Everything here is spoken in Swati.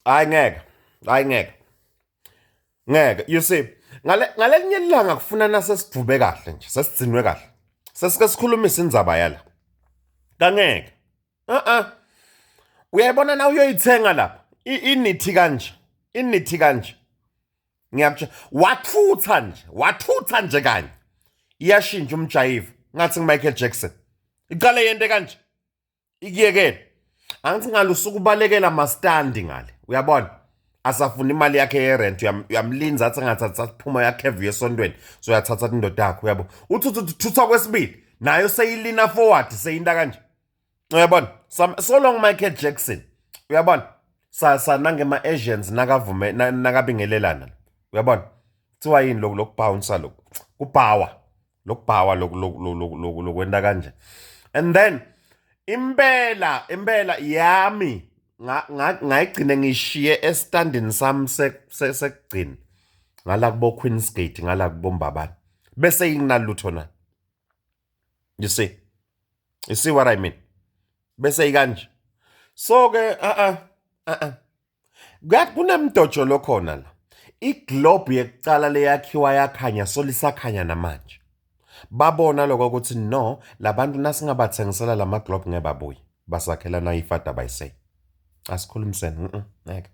Hayi ngeke. Hayi ngeke. Ngeke. You see, ngale ngalelinye ilanga kufuna nasesidvube kahle nje, sesigcinwe kahle. Sesike sikhulumise indzaba yala. Kangeke. Uh-uh. Uyayibona na uyoyithenga lapha. Inithi kanje. Inithi kanje. Ngiyakutshela wathutha nje, wathutha nje kanye. Iyashintsha umjayiva. Ngathi ngiMichael Jackson. Iqale yente kanje. Ikuyekele. Angithi ngale usuke ubalekela mastandi ngale. Uyabona? Asafuna imali yakhe yerent uyamlinza athi angathatha siphuma uyakheva uye esontweni. So uyathatha indoda yakho uyabo. Uthi uthi thutha kwesibili nayo seyilina forward seyinta kanje. Uyabona? So long Michael Jackson. Uyabona? Sa sa nangema Asians nakavume nakabingelelana. Uyabona? Kuthiwa yini lokhu lokubounce lokhu? Kubawa. Lokubhawa lokhu lokhu lokwenta kanje. And then impela impela yami ngayigcine ngishiye estandini sami sekugcina ngala kubo Queen's Gate ngala kubo Mbabane bese inginalutho na. You see? You see what I mean? Bese ikanje. So ke a a a kunemdojo lokhona la. Iglobe yekucala leyakhiwa yakhanya solisakhanya namanje. Babona lokho ukuthi no labantu nasingabathengisela lama globe ngeke babuye. Basakhela na ifada bayisay. Asikhulumisene ngeke.